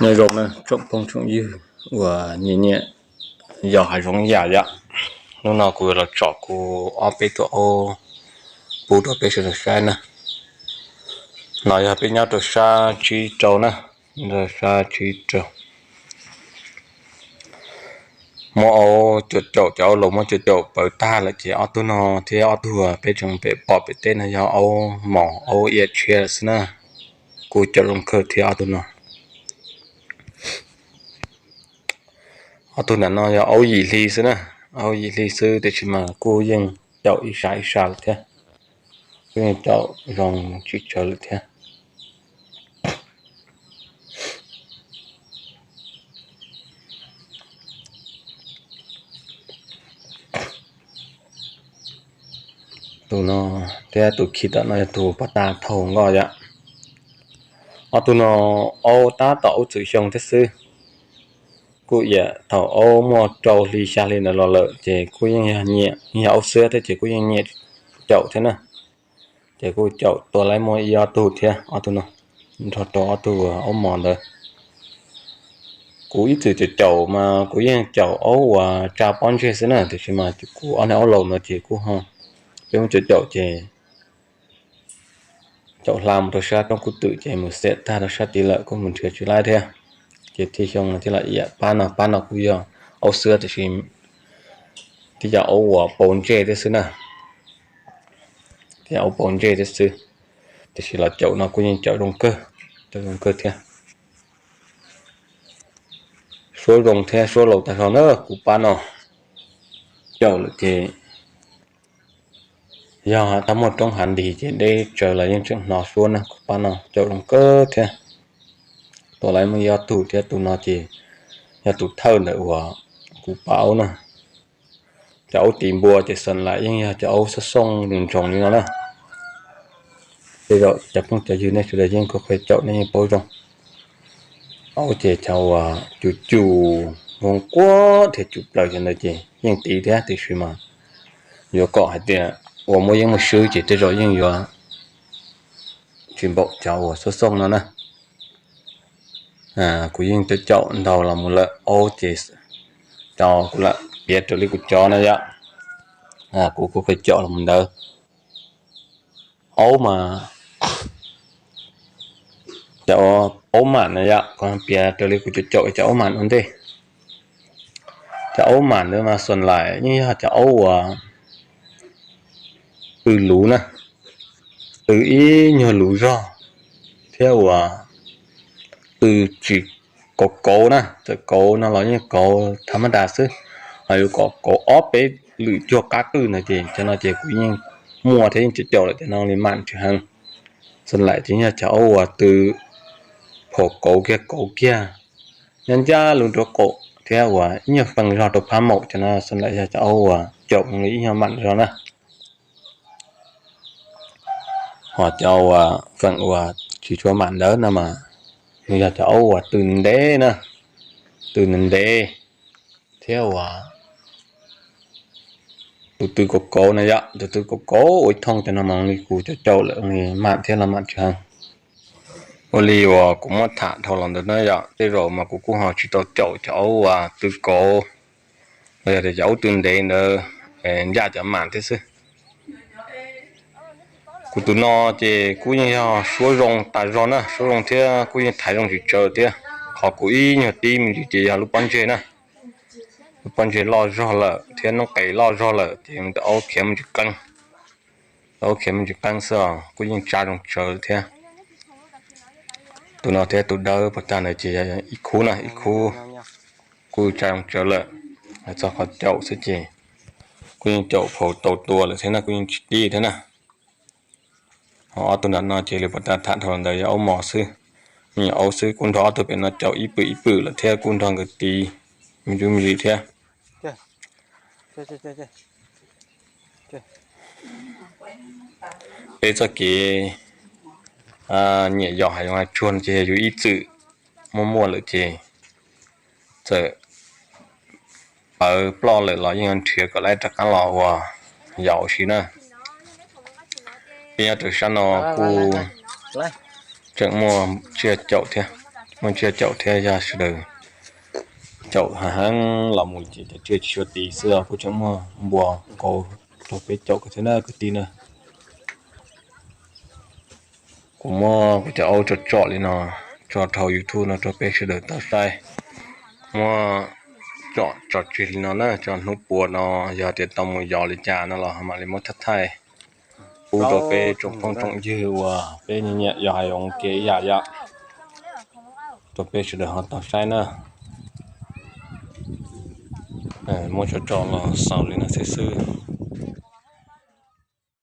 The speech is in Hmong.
Nyob zoo na tsoom phooj tsoom ywg uas nyiam nyiam yos hav zoov ib yam yom. Hnub no kuv yuav los tsom kuv ob peb tug aub pub rau peb sawv daws saib na. No yog peb nyob rau sab tsib rau na, rau sab tsib rau. Muab aub caum caum, cov aub laus muab caum caum pawv tag lawm ces ob tug no thiab ob tug peb tseem pem pom pem teb no yog aub mos aub ia tshiab lawm xwb na. Kuj caum zoo kawg thiab ob tug no. Ob tug ntawm no yog aub yim hli xwb na, aub yim hli xwb tiam sis mas kuj yeej caum ib sab ib sab lawm thiab. Kuj yeej caum zoo tsis tsawg lawm thiab. Tus no thiab tus khi tom no yog tus pov tas thau nkoj yom. Ob tug no aub tab tom aub txwm xyoo thiab xwb. Kuj yam thaum aub muaj rau hli xya hli ntawd los lawm ces kuj yeej yog nyiam, yeej yog aub xwab thiab ces kuj yeej nyiam caum thiab na. Ces kuj caum tua laib muaj ib ob tug thiab ob tug no, nrog rau ob tug aub mos ntawd. Kuv ib txwm caum caum mas kuv yeej caum aub uas tsa pob ntseg xwb na, tiam sis mas kuv ob niag aub laus ntawd ces kuj ho, peb muab caum caum ces caum hla mus rau sab roob kub twm ces mus xiam tag rau sab tid lawm kuj mus nrhiav tsis laib thiab. Ces txij xyoo no thiaj los iam pab no, pab no kuj yog aub xwab tiam sis twb yog aub uas pau ntsej thiab xwb na. Twb yog aub pau ntsej thiab xwb, tiam sis los caum no kuj yeej caum zoo kawg, caum zoo kawg thiab. Suab zoo thiab suab laus tag zog na kuv pab no. Caum lawm ces yog tag muaj roob hav ntis ces deb tsawv los yeej tseem hnov suab na, kuv pab no caum zoo kawg thiab. Tua laib muaj ib ob tug thiab, tus no ces yog tus thawj ntawm uas kuv pab aub na. Cov aub tis npua ces xeem lam yeej yog cov aub xoob xooj nroos li no na. Tej zaum cov phooj cov ywg nej sawv daws yeej kuj qhia caum nej yeej paub zoo. Aub ces cov uas cum cum zoo quaj thiab cum plaws cov ntawd ces yeej tiv thiab, tiam sis mas yuav kom hais tias ua muaj yeeb muaj swb ces tej zaum yeej yuav tsis npaum cov uas xoob xooj no na. Kuv yeej caum caum ntau los mus lawm, aub ces cov kuv lam piav raws li kuv cov na yom. Kuv kuj qhia caum los mus ntawd. Aub mas, cov aub mam na yom, kuv piav raws li kuv caum caum cov aub mam ua ntej. Cov aub mam ntawd mas xeem lam yeej yog cov aub uas tw luv na, tw ib nyuag luv zog, thiab uas tw tsis kauv kauv na, txawm kauv no los yeej kauv tha mab das xwb, ho yuav kom kauv ob peb lwm cuag qab qwj ntawd ces cov no ces kuv yeej muaj thiab yeej caum caum lawm, cov no li mam tsis heev. Xeem lam ces yog cov aub uas tw phom kauv kiag kauv kiag, nyob ncaj lub nraub qaum thiab uas ib nyuag feej zog rau phab maum, cov no xeem lam yog cov aub uas caum li ib nyuag mam zog na. Ho cov uas feem uas tsis tshua mam ntawd no mas nws yog cov aub uas tw ntev na, tw ntev ntev, thiab uas tus tw kauv kauv na yom, tus tw kauv kauv ua ib thooj, cov no mas li kuv caum caum lawm li mam thiab los mam tsis heev. Ua li uas kuv muab tham dhau los ntawd na yom, tej zaum mas kuv kuj ho tsis tau caum cov aub uas tw kauv los yog tias cov aub tw ntev ntawd ncaj cov mam thiab xwb. Kuv tus no ces kuj yeej yog suab zoo tas zog na, suab zoo thiab kuj yeej thaiv zoo tsis tsawg thiab. Qhov kuv ib nyuag tib me ntsis ces yog lub pob ntseg na, lub pob ntseg loj zog lawm thiab noob qes loj zog lawm ces tus aub khiav me ntsis qeeb, tus aub khiav me ntsis qeeb xwb os, kuj yeej tsa zoo tsawv thiab. Tus no thiab tus dawb pov tag ntawd ces ib khub na, ib khub kuj tsa zoo tsawv lawm. Txog qhov caum xwb ces kuj yeej caum phau tau tua lawm thiab na, kuj yeej tsis tib thiab na. Ho ob tug nram no ces li pov tag tham dhau los ntawd yog aub mos xwb, me nyuam aub xwb, kuj nrog ob tug pem no caum ib pwm ib pwm lawm thiab kuj nrog nkawd tiv me ntsis me ntsis thiab. Peb txoj kev nyiam yos hav zoov hav tsuag no ces yog yus ib txwm muaj muaj lawm ces txawm pawv ploj lawm los yeej nrhiav kom lawv rov qab los ua yos ua si na. Peb nyob rau sab no kuj tseem muaj tsiaj caum thiab. Muaj tsiaj caum thiab, yog sawv daws caum heev heev los mus ces cov tsiaj tsis tshua tiv xwb os. Kuj tseem muaj npua kauv rau peb caum thiab na kwv tij na. Kuv muab kuv cov aub tsom tsom li no tso rau YouTube no rau peb sawv daws tau saib. Muab tsom tso tseg li no na, tso hnub puas no yog tias tau mus yos li cas no los mam li muab thaij thaij pub rau peb tsoom phooj tsoom ywg uas peb nyiam yos hav zoov kev ib yam yom, rau peb sawv daws ho tau saib na. Muab tso tso los xaus li no xwb xwb.